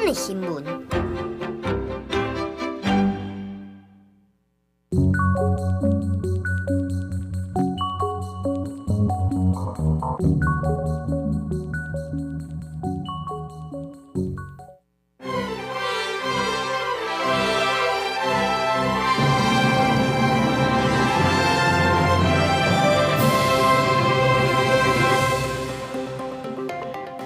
点的新闻。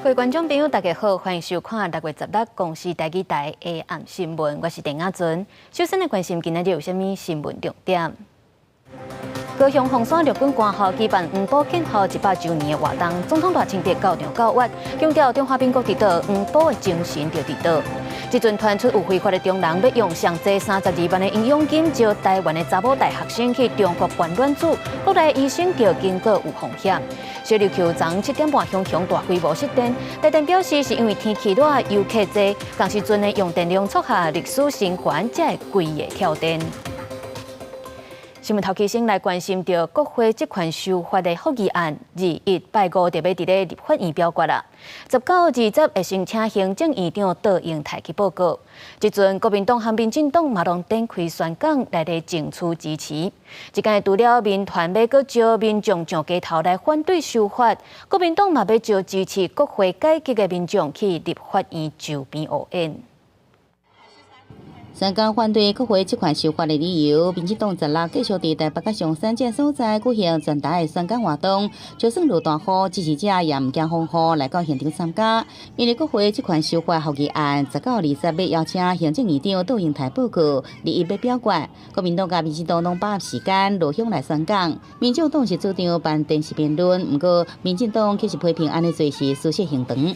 各位觀眾朋友，大家好，歡迎收看6月16公視台語台下暗新聞，我是鄭亞尊。首先來關心今仔日有啥物新聞重點。高雄鳳山陸軍官校舉辦黃埔建校100週年的活動，總統賴清德到場教閱，強調中華民國佇佗，黃埔的精神就佇佗。這陣傳出有非法的中人欲用上濟32萬的營養金，招台灣的查某大學生去中國捐卵子，國內醫生就警告有風險。小琉球昨7點半熊熊大規模失電，台電表示是因為天氣熱、遊客濟，仝時陣的用電量創下歷史新高，才會規個跳電。新聞頭起先來關心著國會職權修法的復議案，21拜五就欲佇咧立法院表決啦。19、20會先請行政院長杜英台去報告。這陣國民黨和民進黨嘛攏展開宣講來咧爭取支持。這工除了民團欲閣招民眾上街頭來反對修法，國民黨嘛欲招支持國會改革的民眾去立法院周邊烏演。宣講反對國會職權修法的理由，民進黨16繼續佇台北佮松山這所在舉行全台的宣講活動，就算落大雨，支持者也毋驚風雨來到現場參加。因為國會職權修法復議案，19、20欲邀請行政院長杜英台報告，21欲表決。國民黨佮民進黨攏把握時間落鄉來宣講。民眾黨是主張辦電視辯論，毋過民進黨卻是批評按呢做是私設行動。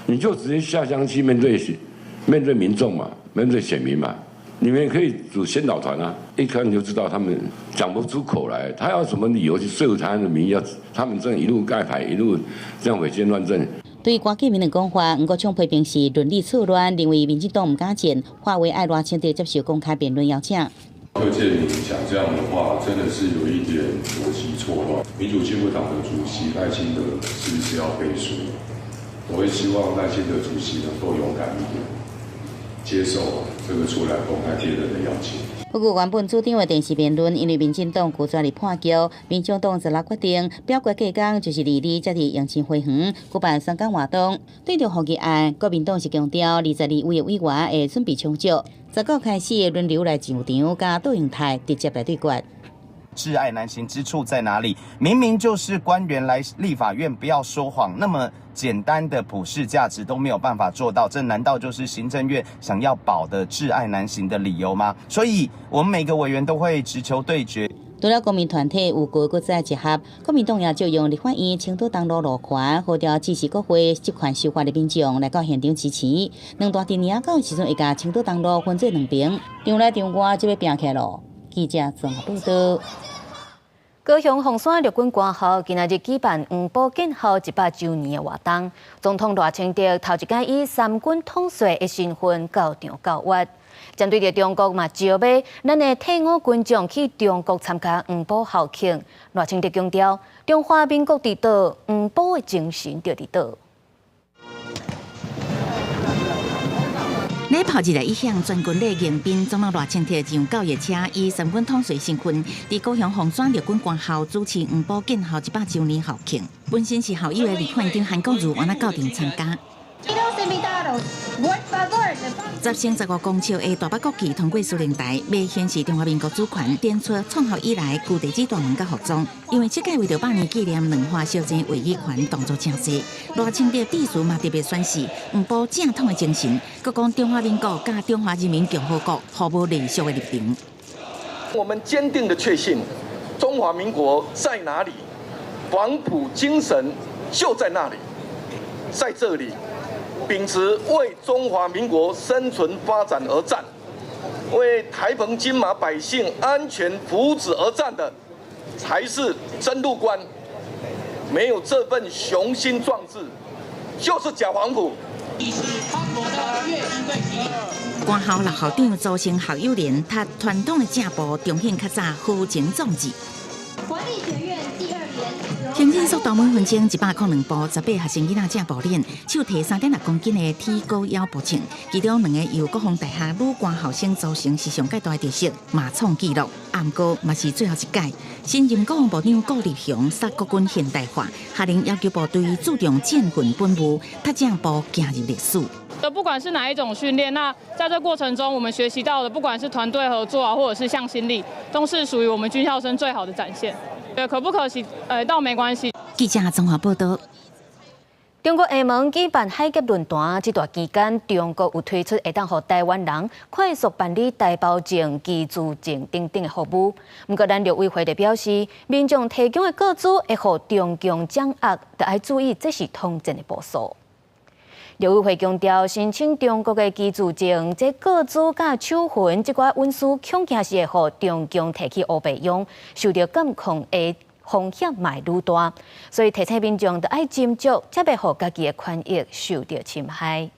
你就直接下鄉去面對民眾嘛。面對選民嘛，你們可以組先導團啊，一看就知道他們講不出口來，他要什麼理由去說服他的民意？要他們這樣一路蓋牌，一路這樣違憲亂政。對關建明的講法，黃國昌批評是倫理錯亂，認為民進黨毋敢進，化為愛賴清德接受公開辯論邀請。柯建銘講這樣的話，真的是有一點邏輯錯亂。民主進步黨的主席賴清德是不是要背書？我會希望賴清德主席能夠勇敢一點。接受這個出來公開辯論的邀請。不過，原本主張的電視辯論，因為民進黨拒絕來破局，民眾黨16決定表決隔工就是22，才佇迎親花園舉辦宣講活動。對著復議案，國民黨是強調22位的委員會準備充足，19開始輪流來上場，佮杜英台直接來對決。窒礙難行之處在哪裡？明明就是官員來立法院不要說謊，那麼簡單的普世價值都沒有辦法做到，這難道就是行政院想要保的窒礙難行的理由嗎？所以，我們每個委員都會直球對決。除了公民團體有閣閣再集合，國民黨也借用立法院青島東路路權，號召支持國會職權修法的民眾來到現場支持。兩大陣營到時陣會共青島東路分做兩邊，場內場外就欲拚起來囉。記者綜合報道。高雄鳳山陸軍官校今仔日舉辦黃埔建校100週年的活動，總統賴清德頭一擺以三軍統帥的身份到場教閱。針對著中國嘛招欲咱的退伍軍將去中國參加黃埔校慶，賴清德強調，中華民國佇佗，黃埔的精神就佇佗。禮炮日來一向全軍禮迎賓，總統賴清德上教育車，以三軍統帥身份，佇高雄鳳山陸軍官校主持黃埔建校100週年校慶。本身是校友的立法院長韓國瑜，嘛到場參加。10升15公尺的大北國旗通過司令台，欲顯示中華民國主權，展出創校以來舊地址大門佮服裝。因為這屆為著百年紀念兩岸相爭話語權動作誠濟，賴清德致辭嘛特別宣示黃埔正統的精神，閣講中華民國佮中華人民共和國毫無隸屬的立場。我們堅定的確信，中華民國在哪裡，黃埔精神就在那裡，在這裡。秉持為中華民國生存發展而戰，為台澎金馬百姓安全福祉而戰的，才是真陸軍。沒有這份雄心壯志，就是假黃埔。官校老校長組成校友連，踏傳統的正步，彰顯較早豪情壯志。行進速度每分鐘102步，18學生囡仔正步練，手提3.6公斤的鐵高腰步槍，其中兩个由國防大學女官校生組成，是上蓋大的特色，嘛創紀錄。毋過嘛是最後一屆。新任國防部長顧立雄殺國軍現代化，下令要求部隊注重戰訓本務，踢正步行入歷史。不管是哪一種訓練，那在這過程中，我們學習到的，不管是團隊合作啊，或者是向心力，都是屬於我們軍校生最好的展現。對，可不可惜？倒沒關係。記者綜合報道。中國廈門舉辦海峽論壇，這段期間，中國有推出會當予台灣人快速辦理台胞證、居住證等等的服務。毋過，咱陸委會就表示，民眾提供的個資會予中共掌握，著愛注意，這是統戰的部署。陸委會強調，申請中國的居住證，這個資佮手痕，這寡隱私恐驚是會予中共提去烏白用，受著監控的風險嘛會愈大，所以提醒民眾著愛斟酌，才袂予家己的權益受著侵害。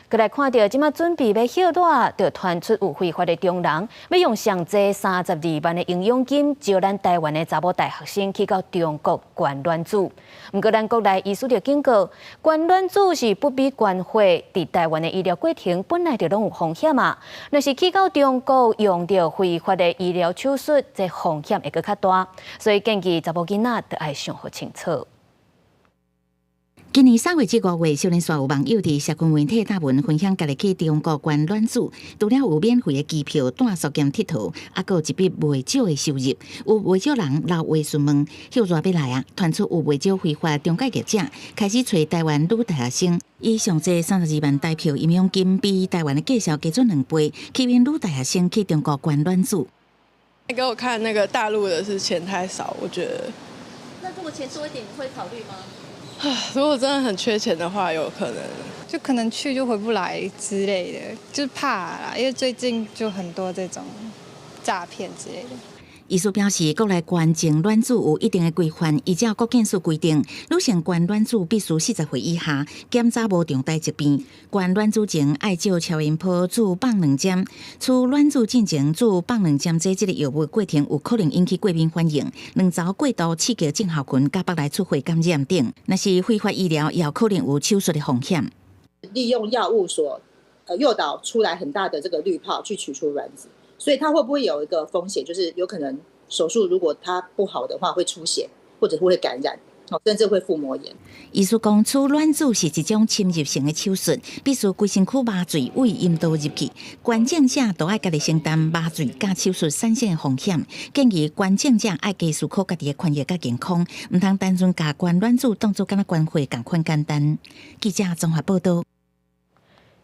閣來看著，這馬準備欲歇熱，就傳出有非法的中人，欲用上濟32萬的營養金，招咱台灣的查某大學生去到中國捐卵子。毋過，咱國內醫師就警告，捐卵子是不必捐血，佇台灣的醫療過程本來就攏有風險啊。若是去到中國用著非法的醫療手術，這風險會閣較大。所以建議查某囡仔著愛想予清楚。今年3月至5月，少年煞有網友佇社群媒體貼文分享，家己去中國捐卵子，除了有免費的機票、住宿兼𨑨迌，猶閣有一筆袂少的收入。有袂少人留話詢問，歇熱欲來啊，傳出有袂少非法中介業者開始揣台灣女大學生，以上濟32萬台票營養金，比台灣的價數加準2倍，吸引女大學生去中國捐卵子。給我看那個大陸的是錢太少，我覺得。那如果錢多一點，你會考慮嗎？如果真的很缺錢的話，有可能就可能去就回不來之類的，就怕啦，因為最近就很多這種詐騙之類的。醫師表示，國內捐贈卵子有一定的規範，依照國健署規定，女性捐卵子必須40歲以下，檢查無重大疾病。捐卵子前愛照超音波注放卵針，取卵子進前注放卵針這個藥物過程有可能引起過敏反應，卵巢過度刺激症候群，佮腹內出血感染等。若是非法醫療，也有可能有手術的風險。利用藥物所誘導出來很大的這個濾泡去取出卵子。所以它會不會有一個風險，就是有可能手術如果它不好的話會出血，或者會感染，甚至會腹膜炎。醫師講，取卵子是一種侵入性的手術，必須規身軀麻醉，對陰道入去。捐贈者都愛家己承擔麻醉佮手術產生的風險。建議捐贈者愛加思考家己的權益佮健康，毋通單純共捐卵子當做敢若捐血仝款簡單。記者綜合報道。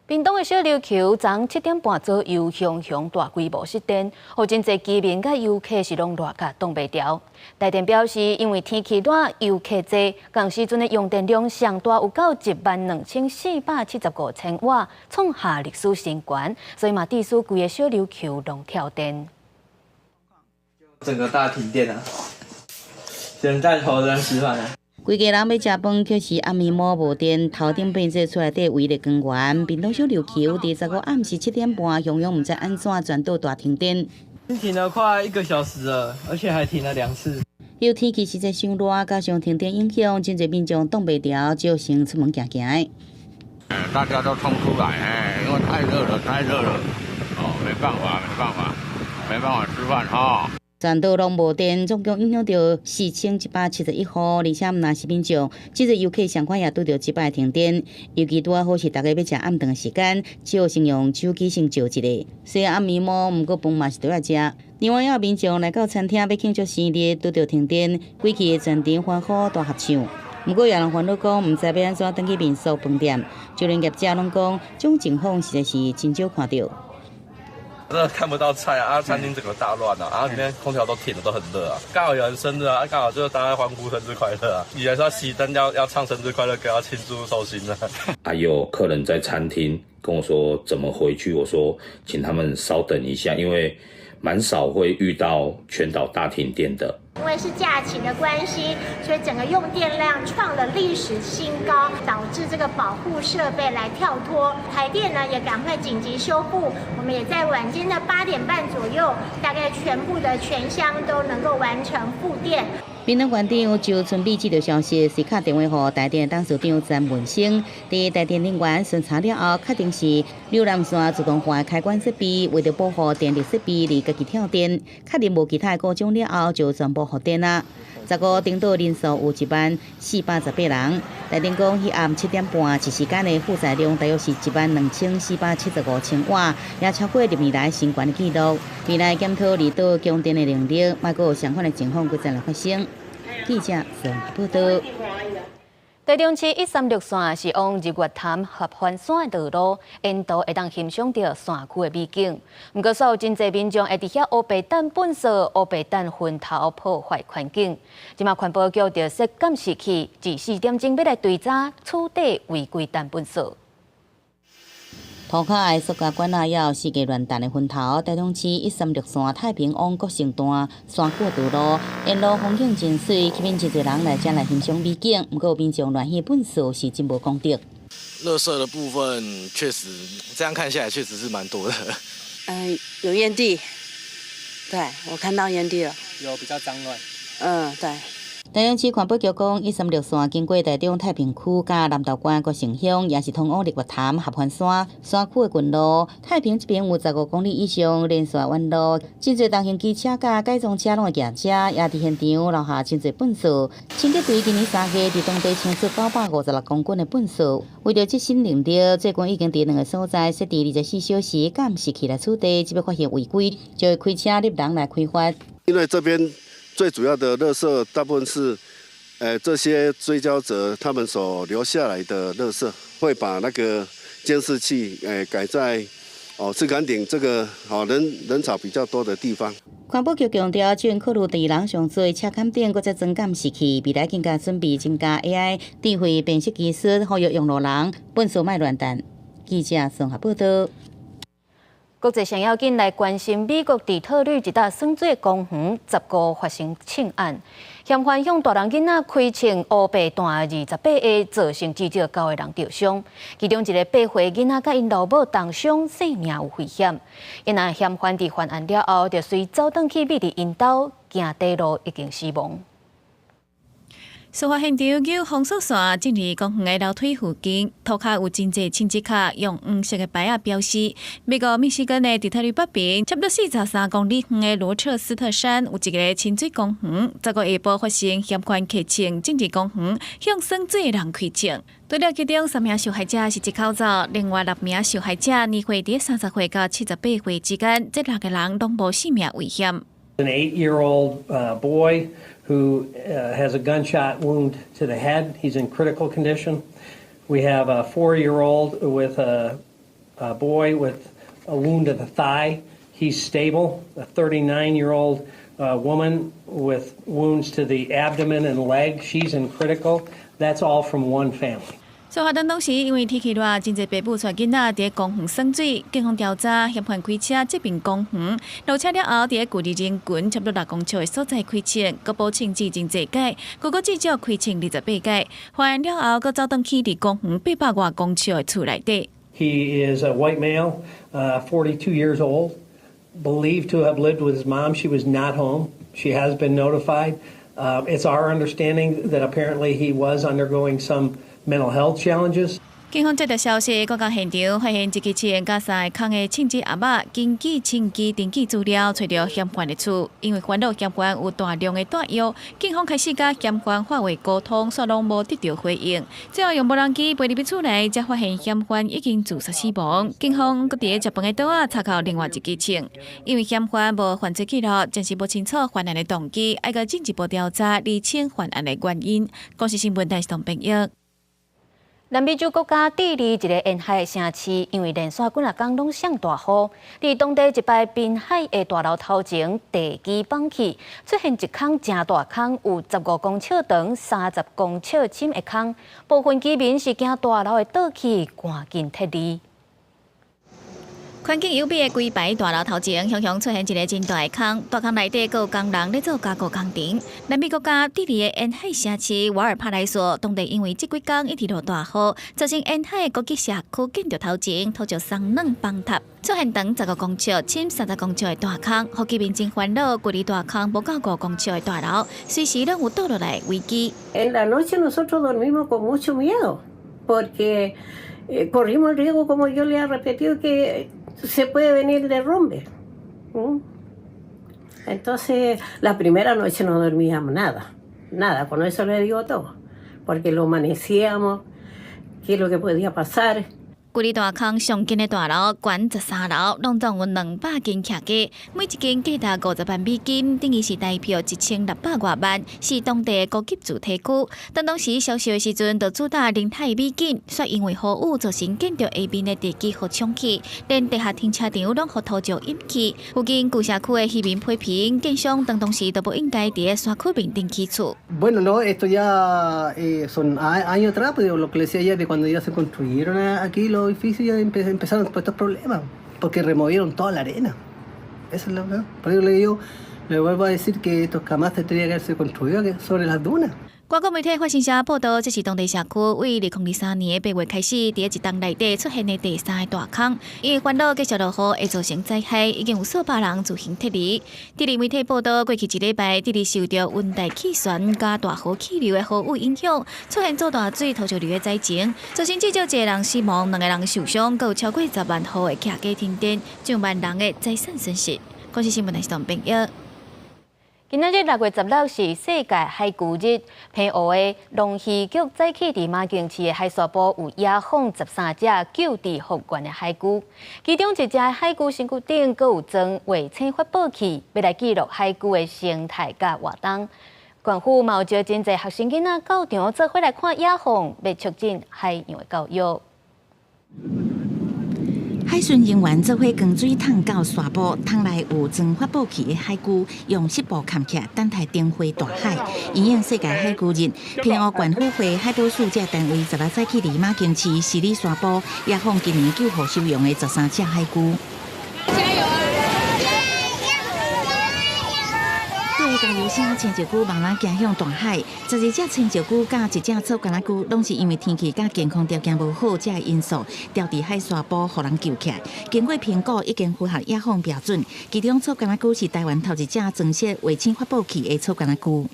屏東的小琉球，昨7點半左右，熊熊大規模失電，予真濟居民佮遊客是攏熱甲擋袂牢。台電表示，因為天氣熱，遊客濟，仝時陣的用電量上大有到1萬2475千瓦，創下歷史新高，所以嘛，致使規个小琉球攏跳電。整個大停電啊！只能帶頭燈吃飯啊！規家人欲食飯，卻是暗暝暝無電，頭頂變做出來底唯一的光源。屏東小琉球佇15暗時7點半，雄雄毋知按怎全島大停電。停了快一個小時了，而且還停了兩次。由天氣實在傷熱，加上停電影響，真濟民眾擋袂牢，只好先出門行行。大家都衝出來，哎，因為太熱了，太熱了，哦，沒辦法，沒辦法，沒辦法吃飯哈。全島攏無電，總共影響著4171戶，而且毋但是民眾，這個遊客相款也拄著這擺停電。尤其拄仔好是大家欲食暗頓的時間，只好先用手機先照一下。雖然暗暝暝，毋過飯嘛是著愛食。另外，也有民眾來到餐廳欲慶祝生日，拄著停電，規氣的全場歡呼大合唱。毋過，有人煩惱講，毋知欲按怎轉去民宿飯店，就連業者攏講，這種情況實在是真少看著。真的看不到菜啊！啊，餐廳整個大亂啊！啊，裡面空調都停了，都很熱啊。剛好有人生日啊，剛好就是大家歡呼生日快樂啊。以為說熄燈要唱生日快樂歌，要慶祝壽星啊。啊，有客人在餐廳跟我說怎麼回去，我說請他們稍等一下，因為蠻少會遇到全島大停電的。因為是假期的關係，所以整個用電量創了歷史新高，導致這個保護設備來跳脫。台電呢也趕快緊急修復，我們也在晚間的8點半左右，大概全部的全鄉都能夠完成復電。屏東縣長周春米接到消息，隨敲電話予台電董事長詹文生，佇台電人員巡查了後，確定是柳南線自動化開關設備為著保護電力設備而家己跳電，確認無其他故障了後，就全部復電啦。15登島人數有10,418人，台電講，彼暗7點半一時間的負載量大約是12,475千瓦，也超過歷年來新懸的紀錄。未來檢討離島供電的能力，莫閣有相款的情況閣再來發生。記者綜合報導。台中市136線是往日月潭合歡山的道路，沿途會當欣賞著山區的美景。毋過，煞有真濟民眾會佇遐烏白擲糞埽、烏白擲墳頭，破壞環境。這馬環保局就設監視器，24點鐘欲來追查處理違規擲糞埽。塗跤的塑膠管仔，也有四界亂擲的墳頭。台中市136線太平往國姓段山區道路，沿路風景真媠，吸引真濟人來遮來欣賞美景。毋過民眾亂棄糞埽是真無公德。垃圾的部分確實，這樣看下來確實是蠻多的。嗯，有煙蒂，對，我看到煙蒂了。有比較髒亂。嗯，對。台中市環保局講，136線經過台中太平區佮南投縣國姓鄉，也是通往日月潭合歡山山區的近路。太平這邊有15公里以上連線彎路，真濟重型機車佮改裝車攏會行遮，也佇現場留下真濟糞埽。清潔隊今年3月佇當地清出956公斤的糞埽。為著節省人力，最近已經佇兩个所在設置24小時監視器來處理，只欲發現違規，就會開車入人來開罰。因為這邊最主要的垃圾大部分是，這些追焦者他們所留下來的垃圾，會把那個監視器，改在哦赤崁頂這個哦人人潮比較多的地方。環保局強調，這考慮佇人上濟赤崁頂，閣再裝監視器，未來更加準備增加 AI 智慧辨識技術，呼籲用路人糞埽莫亂擲。記者綜合報導。國際上要緊來關心美國底特律一搭耍水公園15發生槍案，嫌犯向大人囡仔開槍，烏白彈28下，造成至少九个人著傷，其中一个8歲囡仔佮𪜶老母同傷，性命有危險。𪜶若嫌犯佇犯案了後，就隨走轉去覕佇𪜶兜，行短路已經死亡。事發現場有封鎖線進入公園的樓梯附近，塗跤有真濟槍支卡用黃色的牌仔標示。美國密西根的底特律北邊，差不多43公里遠的羅徹斯特山，有一个親水公園。15下晡發生嫌犯提槍進入公園，向耍水的人開槍。除了其中三名受害者是一口走，另外六名受害者年歲佇30歲到78歲之間，這六个人攏無性命危險。 An 8-year-old boy who has a gunshot wound to the head. He's in critical condition. We have a 4-year-old with a boy with a wound to the thigh. He's stable. A 39-year-old woman with wounds to the abdomen and leg. She's in critical. That's all from one family. 事發當時因為天氣熱，真濟爸母帶囡仔佇公園耍水。警方調查，嫌犯開車這爿公園，落車了後，佇距離人群差不多6公尺的所在開槍，閣補槍至真濟擺，閣閣至少開槍28擺。犯案了後，閣走轉去佇公園800外公尺的厝內底。 He is a white male, 42 years old, believed to have lived with his mom. She was not home. She has been notified. It's our understanding that apparently he was undergoing some mental health challenges. 警方接到消息，趕到現場發現一支槍佮三个空的槍支盒仔，根據槍支登記資料，揣著嫌犯的厝。因為煩惱嫌犯有大量的彈藥，警方開始佮嫌犯發話溝通，煞攏無得著回應。最後用無人機飛入去厝內，才發現嫌犯已經自殺死亡。警方閣佇咧食飯的桌仔查扣另外一支槍，因為嫌犯無犯罪記錄，暫時無清楚犯案的動機，愛閣進一步調查釐清犯案的原因。公視新聞台是編譯。南美洲國家智利一个沿海城市，因為連續幾若工攏落大雨，佇當地一排濱海的大樓頭前地基崩去，出現一空誠大空，有15公尺長、30公尺深的空。部分居民是驚大樓會倒去，趕緊撤離。環境優美的規排大樓頭前，雄雄出現一个真大的空，大空內底閣有工人咧做加固工程。南美國家智利的沿海城市瓦爾帕萊索，當地因為這幾工一直落大雨，造成沿海高級社區建築頭前土石鬆軟崩塌，出現長15公尺、深30公尺的大空，予居民真煩惱。距離大空無夠5公尺的大樓，隨時攏有倒落來的危機。 En la noche nosotros dormimos con mucho miedo, porque corrimos el riesgo, como yo le he repetido, que se puede venir derrumbe. Entonces, la primera noche no dormíamos nada, nada, con eso le digo todo, porque lo amanecíamos, qué es lo que podía pasar. 距離大空上近的大樓，懸13樓，攏總有200間徛家，每一間價值50萬美金，等於是台票1600外萬，是當地的高級住宅區。當當時銷售的時陣，就主打寧海美景，卻因為雨雨造成建築下面的地基予沖去，連地下停車場攏予土石淹去。附近舊社區的漁民批評，建商當當時都無應該佇山區面頂起厝。 Bueno, no, esto ya son años atrás, pues, lo que le decía ayer, de cuando ya se construyeron aquí los edificios, ya empezaron todos estos problemas, porque removieron toda la arena. Esa es la verdad. Por eso le digo, le vuelvo a decir que esto jamás se tendría que haberse construido sobre las dunas. 外國媒體法新社報道，這是當地社區為2023年8月開始，佇一冬內底出現的第三个大空。因為煩惱繼續落雨會造成災害，已經有數百人自行撤離。智利媒體報道，過去一禮拜，智利受著溫帶氣旋佮大河氣流的豪雨影響，出現做大水土石流的災情，造成至少一個人死亡，兩個人受傷，閣有超過10萬戶的徛家停電，上萬人的財產損失。公視新聞台編譯。今仔日6月16是世界海龜日，澎湖的農漁局早起佇馬公市的海沙埔有野放13隻就地復原的海龜，其中一隻海龜身軀頂閣有裝衛星發報器，欲來記錄海龜的生態佮活動。縣府嘛有招真濟學生囡仔到場做伙來看野放，欲促進海洋的教育。海巡人員做伙扛水桶到沙埔，桶內有裝發報器的海龜，用濕布冚起來，等待重回大海。因應世界海龜日，澎湖縣府會海保署這單位16早起佇馬公市十里沙埔，野放今年救護收容的13隻海龜。加油啊！對加油聲，青石龜慢慢行向大海。12隻青石龜佮一隻草柑仔龜，攏是因為天氣佮健康條件無好，這个因素牢佇海沙埔，予人救起來。經過評估，已經符合野放標準。其中草柑仔龜是台灣頭一隻裝設衛星發報器的草柑仔龜。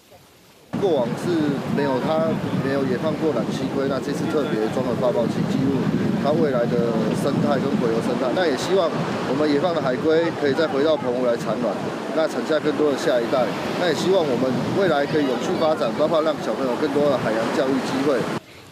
過往是沒有，它沒有野放過軟蠵龜，那這次特別裝了發報器，記錄它未來的生態跟洄游生態。那也希望我們野放的海龜可以再回到澎湖來產卵，那產下更多的下一代。那也希望我們未來可以永續發展，包括讓小朋友更多的海洋教育機會。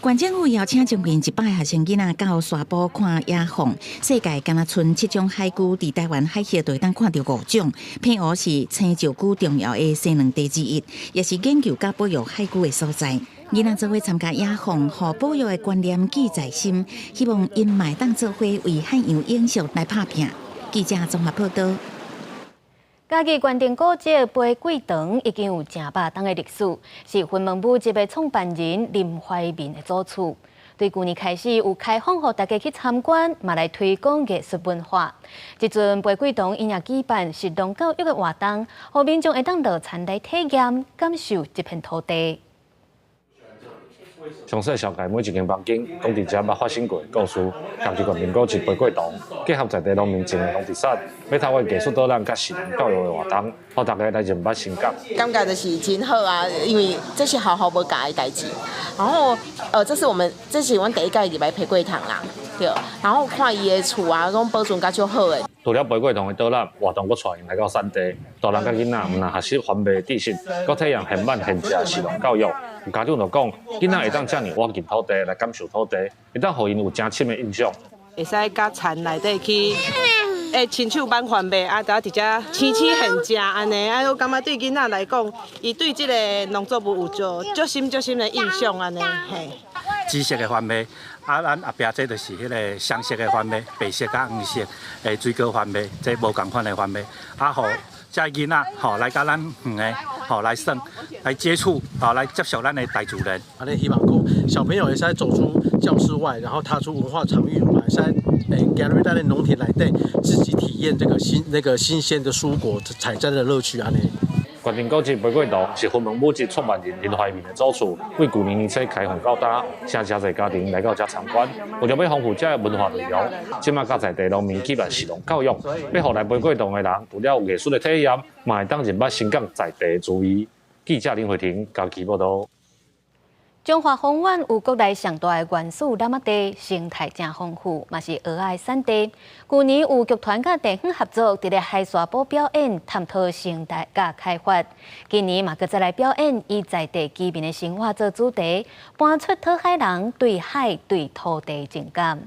縣政府邀請將近100个學生囡仔到沙埔看野放。世界敢若賰七種海龜，佇台灣海峽就會當看著五種。澎湖是青石龜重要的生卵地之一，也是研究佮保育海龜的所在。囡仔做伙參加野放，予保育的觀念記在心，希望𪜶嘛會當做伙為海洋永續來拍拚。記者綜合報道。嘉義關渡古蹟培桂堂已經有成百冬的歷史，是雲門舞集的創辦人林懷民的祖厝。對舊年開始有開放予大家去參觀，嘛來推廣藝術文化。這陣培桂堂𪜶也舉辦食農教育的活動，予民眾會當落田來體驗，感受這片土地。詳細紹介每一間房間，講佇遮捌發生過的故事。嘉義縣民古蹟培桂堂，結合在地農民種的農特產，欲透過藝術導覽佮食農教育的活動，予大家來認捌新港。感覺就是真好啊，因為這是學校無教的代誌。然後，這是阮第一擺入來培桂堂啦，對。然後看伊的厝啊，攏保存甲足好的。除了培桂堂的導覽活動，閣帶𪜶來到產地，大人佮囡仔毋但學習環保知識，閣體驗現慢現食食農教育。有家長就講，囡仔會當遮爾倚近土地來感受土地，會當予𪜶有誠深的印象。會使佮田內底去，會親手挽番麥，啊，就佇遮青青現食按呢，啊，我感覺對囡仔來講，伊對這個農作物有足足深足深的印象按呢，嘿。紫色的番麥，啊，咱後壁這就是彼个雙色的番麥，白色佮黃色的水果番麥，這無仝款的番麥，啊，予遮囡仔吼來佮咱園的，吼來耍、來接觸、啊來接觸咱的大自然。按呢希望講小朋友會使走出教室外，然後踏出文化場域，會使行入咱的農田內底，自己體驗這個新那個新鮮的蔬果採摘的樂趣按呢。員林古蹟培過洞是雲門舞集創辦人林懷民的祖厝，對舊年年初開放到今，請誠濟家庭來到遮參觀。為著欲豐富遮的文化內容，這馬佮在地農民舉辦食農教育，欲予來培過洞的人，除了有藝術的體驗，嘛會當認捌新港在地的滋味。記者林慧婷家己報導。彰化豐原有國內上大的原始湳仔地，生態誠豐富，嘛是蚵仔的產地。舊年有劇團佮地方合作，佇咧海沙埔表演，探討生態佮開發。今年嘛閣再來表演，以在地居民的生活做主題，搬出討海人對海對土地情感。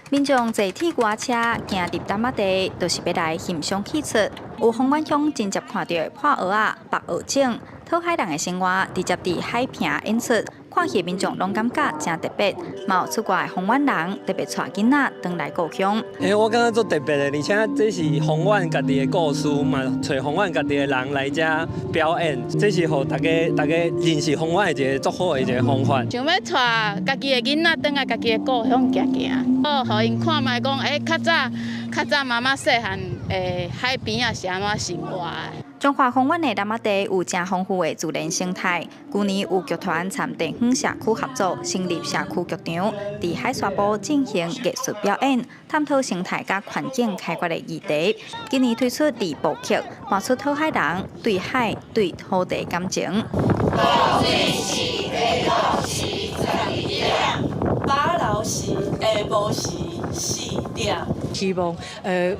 民眾坐鐵牛仔車行入湳仔地，就是欲來欣賞戲出。有豐原鄉真濟看著破蚵仔、縛蚵種，討海人的生活直接佇海坪演出，看戲民眾攏感覺誠特別。嘛有出國的豐原人特別帶囡仔轉來故鄉。欸，我感覺足特別的，而且這是豐原家己的故事嘛，揣豐原家己的人來遮表演，這是予大家大家認識豐原的一個足好的一個方法。想欲帶家己的囡仔轉來家己的故鄉行行，哦，予𪜶看覓講，欸，較早較早媽媽細漢的海邊仔是按怎生活的。彰化豐原的湳仔地有誠豐富的自然生態。舊年有劇團參地方社區合作，成立社區劇場，佇海沙埔進行藝術表演，探討生態佮環境開發的議題。今年推出二部曲，搬出討海人對海對土地感情。八樓時下晡時4點。希望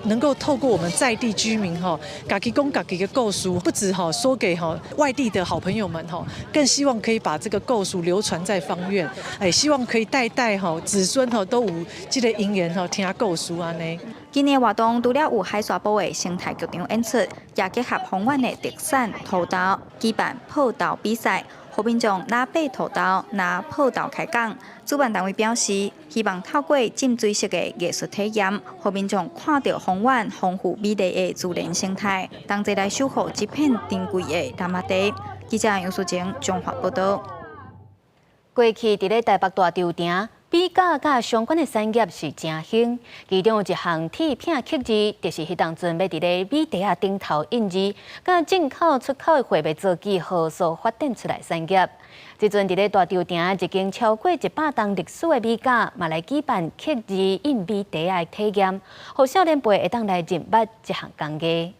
能夠透過我們在地居民吼，家己講家己的故事，不止吼說給吼外地的好朋友們吼，更希望可以把這個故事流傳在芳苑，希望可以代代吼子孫吼都有這個因緣吼聽故事按呢。今年活動除了有海沙埔的生態劇場演出，也結合豐原的特產土豆，舉辦破豆比賽。予民眾拿白土豆、拿破豆開講。主辦單位表示，希望透過浸水式的藝術體驗，予民眾看著豐原豐富美麗的自然生態，同齊來守護這片珍貴的湳仔地。記者楊淑晴彰化報導。過去佇咧台北大稻埕，米甲佮相關的產業是誠興，其中有一項鐵片刻字，就是彼當陣欲佇咧米袋仔頂頭印字，佮進口出口的貨物做記號所發展出來產業。這陣佇咧大稻埕一間超過100冬歷史的米甲，嘛來舉辦刻字印米袋仔的體驗，予少年輩會當來認捌這項工藝。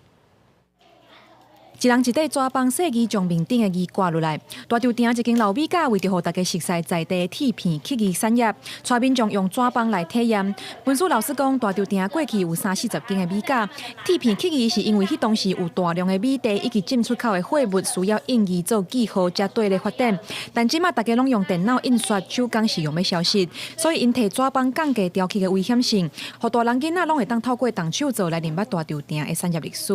一人一塊紙枋細字將面頂的字掛落來。大稻埕一間老米甲為著予大家熟悉在地鐵片刻字產業，帶民眾用紙枋來體驗。文書老師講，大稻埕過去有三四十間的米甲，鐵片刻字是因為彼當時有大量的米袋以及進出口的貨物需要印字做記號，才綴咧發展。但這馬大家攏用電腦印刷，手工是用欲消失，所以𪜶提紙枋降低雕刻的危險性，予大人囡仔攏會當透過動手做來認捌大稻埕的產業歷史。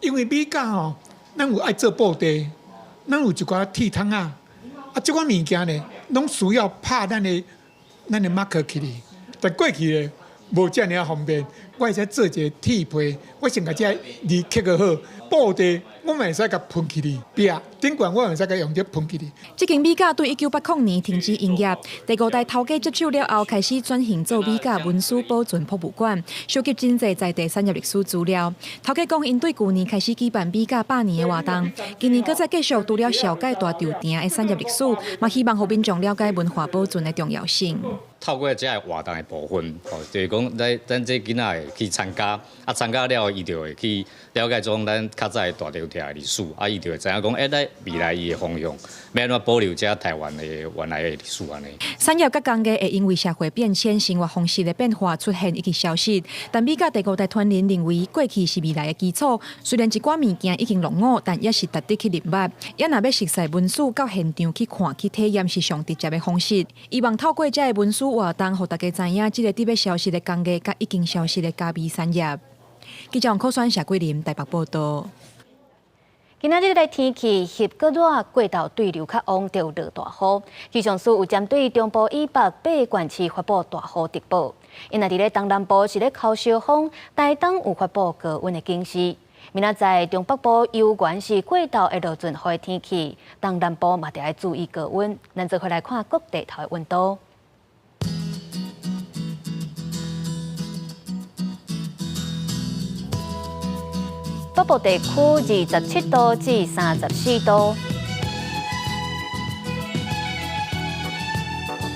因為米甲吼，咱有愛做布袋，咱有一寡鐵桶仔，啊，這款物件呢，攏需要拍咱的 mark 起來。但過去呢，無遮爾方便，我會使做一個鐵皮，我先共這字刻個好，布袋我嘛會使共噴起來，壁頂懸我會使共用這噴起來。這間米甲對1980年停止營業，第五代頭家接手了後，開始轉型做米甲文史保存博物館，收集真濟在地產業歷史資料。頭家講，𪜶對舊年開始舉辦米甲百年的活動，今年閣再繼續除了紹介大稻埕的產業歷史，嘛希望予民眾了解文化保存的重要性。透過這个活動的部分，吼，就是講咱這囡仔會去參加，啊，參加了後，伊就會去了解講咱較早的大稻埕的歷史，啊，伊就會知影講，欸，咱未來伊的方向，欲按怎保留這台灣的原來的歷史按呢。產業佮工藝會因為社會變遷、生活方式的變化出現以及消失，但米甲第五代傳人認為，過去是未來的基礎。雖然一寡物件已經落伍，但也是值得去認捌。也若欲熟悉文史，到現場去看、去體驗是上直接的方式。希望透過這个文史活動，予大家知影這个佇欲消失的工藝，佮已經消失的加味產業。記者王可選、謝桂林台北報導。今仔日的天氣翕閣熱，過晝對流較旺，就落大雨。氣象署有針對中部以北八個縣市發布大雨特報。𪜶若佇咧東南部是咧呼燒風，台東有發布高溫的警示。明仔載中北部猶原是過晝會落陣雨的天氣，東南部嘛著愛注意高溫。咱做伙來看各地頭的溫度。北部地區27度至34度，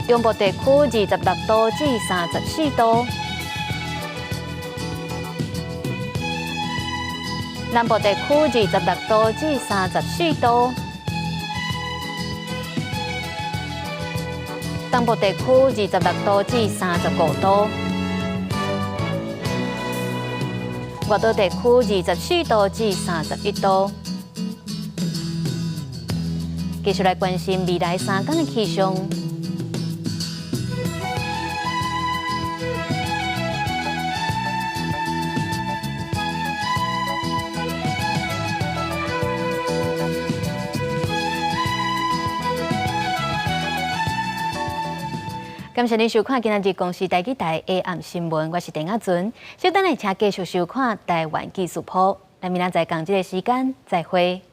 中部地區26度至34度，南部地區26度至34度，東部地區26度至35度。外島地區24度至31度。繼續來關心未來三天的氣象。感謝您收看今仔日公視台語台下暗新聞，我是鄭亞純。稍等下，請繼續收看台灣技術鋪。咱明仔載仝這个時間再會。